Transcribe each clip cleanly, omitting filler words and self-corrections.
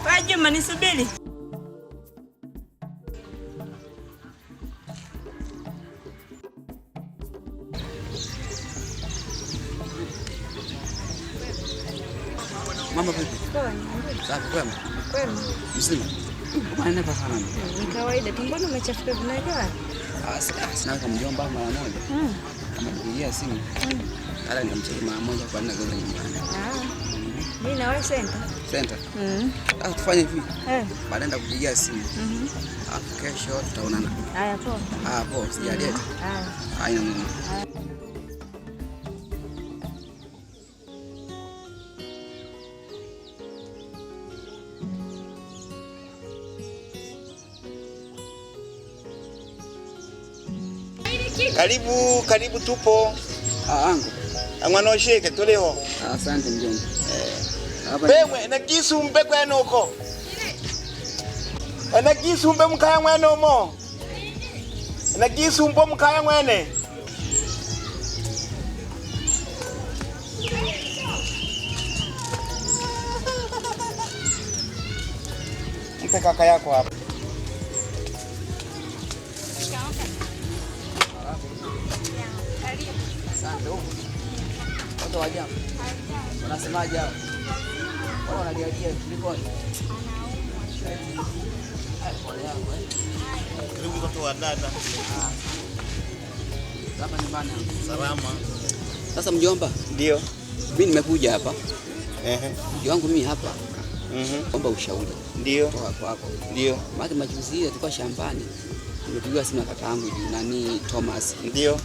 Wewe Juma nisubiri. Mama vipi? Safi kwema? Kwema. Mzima? Mbona sana? Ni kawaida tu, mbona umechafuka vinaelewa? Ah, sina kwa mjomba mara moja. Amenipigia simu. Ala nikamcheki mara moja kwa nini kwenda nyumbani. Ah. Mimi na wewe senta. Senta? Ah, tufanye hivi. Eh. Baadaye nitakupigia simu. Alafu kesho tutaonana. Haya poa. Ah, poa, sijaleta. Haya. Haina neno. Karibu, karibu tupo. Ah, angu. Mwana osheke tuliho. Ah, asante mjomba. Hapa Bemwe na kisumbe kwenoko. Na kisumbe mkaya mwene omo. Na kisumbe mkaya mwene. Mpe kaka yako hapa. Asante huko. Watu wa jamu. Wanasemaje hao? Wao wanalialia kuliko. Pole yangu eh. Karibu mtoto wa dada. Hapa nyumbani. Salama. Sasa mjomba, Ndio. mimi nimekuja hapa. Ehe. Mjomba wangu mimi hapa. Mhm. Omba ushauri Ndio. kutoka kwako. Ndio. Maana majuzi ile tulikuwa shambani. Nimepigiwa simu na kakaangu nani Thomas Ndio.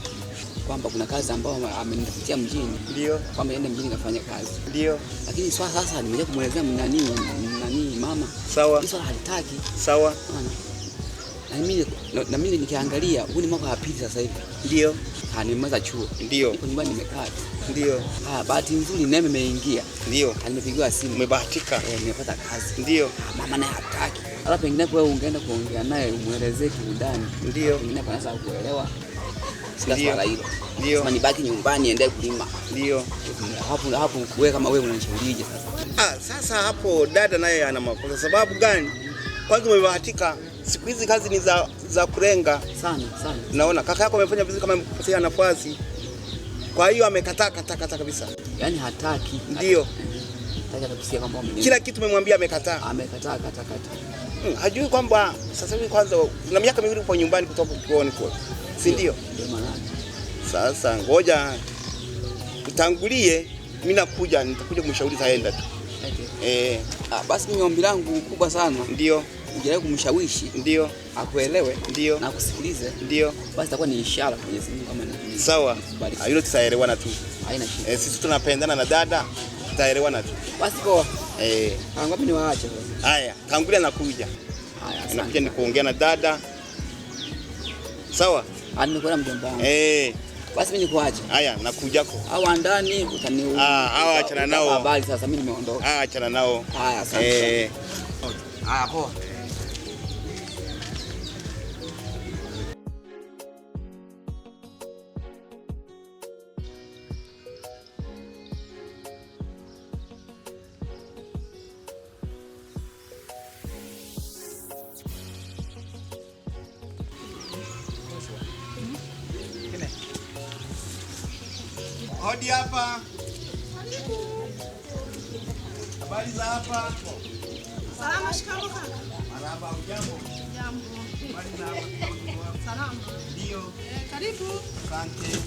kwamba kuna kazi ambayo amenitafutia mjini. Ndio. Kwamba niende mjini kafanya kazi. Ndio. Lakini swala sasa nimekuja kumwelezea nani mama. Sawa. Hii swala halitaki. Sawa. Na mimi nikiangalia huu ni mwaka wa pili sasa hivi. Ndio. Nimemaliza chuo. Ndio. Niko nyumbani nimekaa tu. Ndio. Bahati nzuri neema imeingia. Ndio. Nimepigiwa simu. Umebahatika. Nimepata kazi. Ndio. Mama naye hataki. Hata pengine wewe ungeenda kuongea naye umuelezee kiundani. Ndio. Pengine anaweza kuelewa. Sina Ndio. swala hilo. Ndio. Sema nibaki nyumbani niendelee kulima. Ndio. Hapo wewe kama wewe unanishaurije sasa? Sasa hapo dada naye ana makosa. Sababu gani? Kwanza umebahatika. Siku hizi kazi ni za kurenga sana sana. Naona kaka yako amefanya vizuri kama amekupatia nafasi. Kwa hiyo amekataa kata kabisa. Yaani hataki. Ndio. Hataki hata kusikia kwamba Kila kitu umemwambia amekataa. Amekataa kata kata. Hajui kwamba sasa hivi kwanza una miaka miwili upo nyumbani kutoka chuoni kule. Si ndio? Ndio maana. Sasa ngoja utangulie, mimi nakuja, nitakuja kumshauri taenda tu. Okay. Basi mimi ombi langu kubwa sana. Ndio. Ujaribu kumshawishi. Ndio. Akuelewe. Ndio. Na akusikilize. Ndio. Basi itakuwa ni ishara kwa Mwenyezi Mungu kama ni. Sawa. Hilo tutaelewana tu. Haina shida. Sisi tunapendana na dada, tutaelewana tu. Basi poa. Ngapi niwaache sasa? Haya, tangulia nakuja. Haya, asante. Nakuja nikuongea na dada. Sawa? Nimekuona mjomba wangu. Basi mimi nikuache. Haya, nakujako. Hawa ndani utani. Hawa achana nao. Habari sasa mimi nimeondoka. Achana nao. Haya, asante. Haya, poa. Hodi hapa. Habari za hapa? Salama, shikamoo kaka. Marhaba, hujambo? Jambo. Habari za hapa? Salama. Ndio. Karibu. Asante.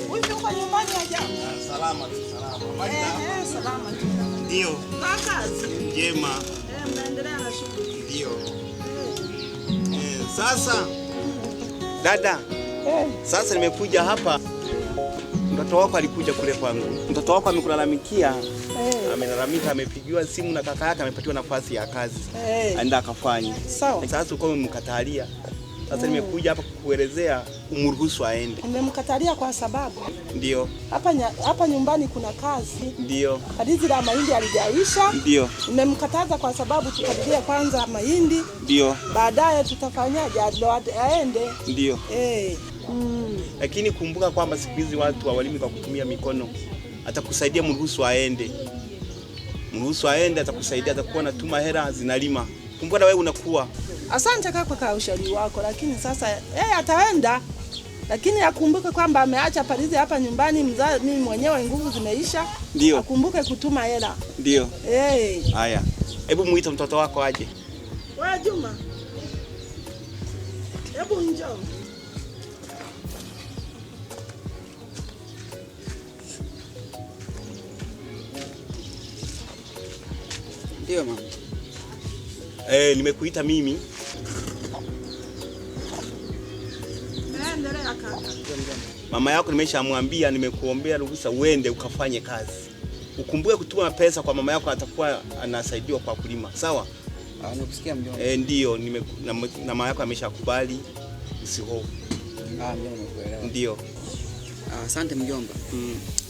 Huyu uko nyumbani ajabu? Salama tu, salama. Habari za hapa? Salama tu. Ndio. Kwa kazi. Njema. Mnaendelea na shughuli. Ndio. Sasa dada, sasa nimekuja hapa. Mtoto wako alikuja kule kwangu. Mtoto wako amekulalamikia. Amelalamika, amepigiwa simu na kaka yake, amepatiwa nafasi ya kazi. Aenda akafanye. Sawa. Sasa uko umemkatalia. Sasa nimekuja hapa kukuelezea umruhusu aende. Nimemkatalia kwa sababu Ndio, hapa nyumbani kuna kazi. ndio, Palizi la mahindi halijaisha. ndio, Nimemkataza kwa sababu tukadiria kwanza mahindi, ndio, baadaye tutafanyaje ndo aende. ndio. Eh. Lakini kumbuka kwamba siku hizi watu hawalimi kwa kutumia mikono. Atakusaidia, mruhusu aende. Mruhusu aende, atakusaidia, atakuwa anatuma hela zinalima. Kumbuka na wewe unakuwa. Asante kaka kwa ushauri wako, lakini sasa ataenda, lakini akumbuke kwamba ameacha palizi hapa nyumbani. Mimi mwenyewe nguvu zimeisha. Ndio. Akumbuke kutuma hela. Ndio. Eh. Haya. Hebu muite mtoto wako aje. Wewe Juma, hebu njoo. Ndio mama. Nimekuita mimi. Endelea kaka. Mama yako nimeshamwambia, nimekuombea ruhusa uende ukafanye kazi. Ukumbuke kutuma pesa kwa mama yako, atakuwa anasaidiwa kwa kulima. Sawa? Nimekusikia mjomba. Ndio, na mama yako ameshakubali. Usihofu. Mjomba nimekuelewa. Ndio. Asante mjomba.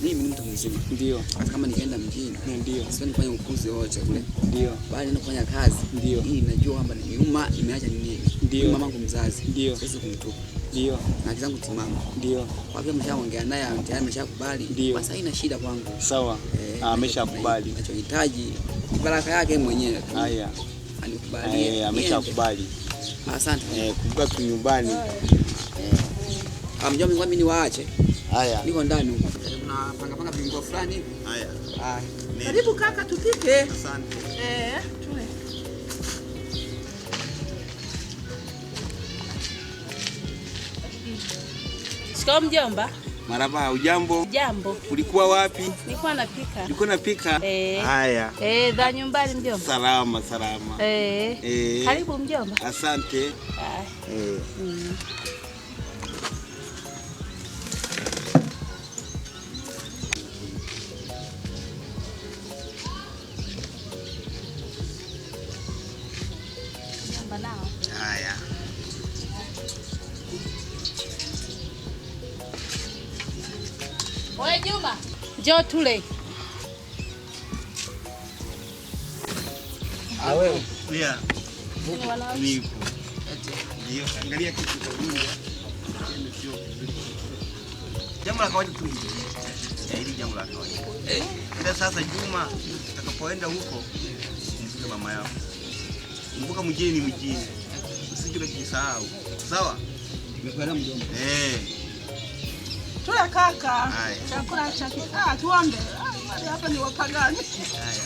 Mimi ni mtu mzima. Ndio. Hata kama nikaenda mjini, Ndio. sioni kufanya upuzi wote kule. Ndio. Bali naenda kufanya kazi. Ndio. Hii najua kwamba nimeuma, nimeacha ni nini. Ndio. Mamangu mzazi. Ndio. Siwezi kumtupa. Ndio. Na akili zangu timamu. Ndio. Kwa vile mshaongea naye tayari ameshakubali. Ndio. Basi haina shida kwangu. Sawa. Ameshakubali. Ninachohitaji baraka yake mwenyewe. Haya. Anikubalie. Ameshakubali. Asante. Kumbuka tu nyumbani. Mjomba, mimi niwaache. Haya. Niko ndani huko. Kuna panga panga vinguo fulani hivi. Haya. Haya. Karibu kaka, tupike. Asante. Tule. Shikamoo mjomba. Marhaba, hujambo? Jambo. Ulikuwa wapi? Nilikuwa napika. Ulikuwa unapika? Haya. Za nyumbani mjomba. Salama, salama. Karibu mjomba. Asante. Haya. Mjomba nao. Haya. Wewe Juma, njoo tule. Wewe. Yeah. Nipo. Ndio, angalia kitu cha Mungu. Jambo la kawaida tu. Hili jambo la kawaida. Ila sasa Juma, utakapoenda huko, kumbuka mama yako. Kumbuka mjini mjini. Usije ukajisahau. Sawa? Nimekuelewa mjomba. Tule kaka. Haya. Chakula cha tuombe. Wale hapa ni wapagani. Haya.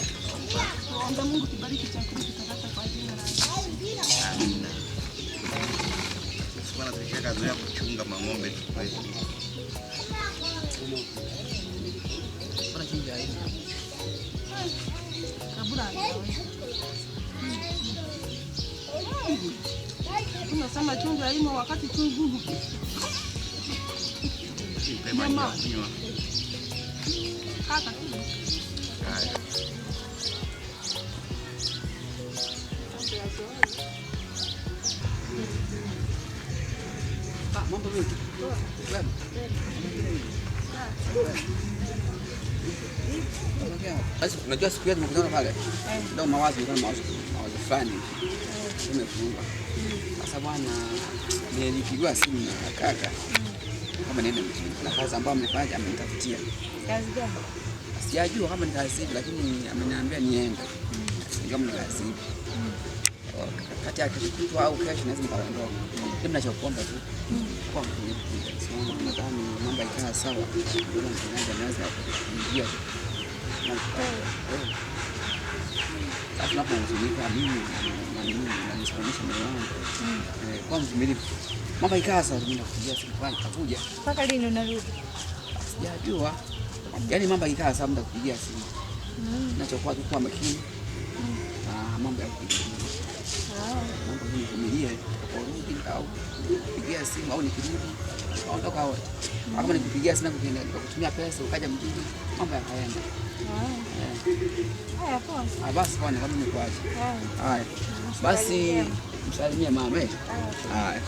Tuombe Mungu kibariki chakula kitakasa kwa jina la Yesu. Amina. Sisi bwana tulishakazoea kuchunga mang'ombe tu kwetu. Mbona chumvi haina? Kabula. Tunasema chumvi haimo wakati chumvi. Nipe maji ya kunywa. Kaka. Haya. Mambo vipi? Basi unajua siku yetu tumekutana pale. Ndio mawazo, nilikuwa na mawazo fulani. Nimefunga. Sasa bwana nilipigiwa simu na kaka. Kama niende mjini. Kuna kazi ambayo amefanya amenitafutia. Kazi gani? Sijajua kama ni kazi ipi lakini ameniambia niende. Sijui kama ni kazi ipi. Kati ya kesho kutwa au kesho naweza nikaondoka. Mimi ninachokuomba tu kwa mtulivu. So nadhani mambo ikaa sawa. Ndio mtendaji anaweza kuingia. Sasa tunapohuzunika mimi na mimi na nisimamisha moyo wangu. Kwa mvumilivu. Mambo ikaa sawa, mimi nakupigia simu kwanza nitakuja. Mpaka lini unarudi? Sijajua. Yaani mambo ikaa sawa nitakupigia simu. Ninachokuwa tu kuwa makini. Mambo ya kupigia. Mambo nivumilie, nitakaporudi au kupigia simu au nikirudi ondoka wote. Kama nikupigia simu nikakutumia pesa ukaja mjini, mambo yakaenda. Haya poa. Basi bwana, kama nikuache. Haya. Basi Msalimie mama eh. Haya.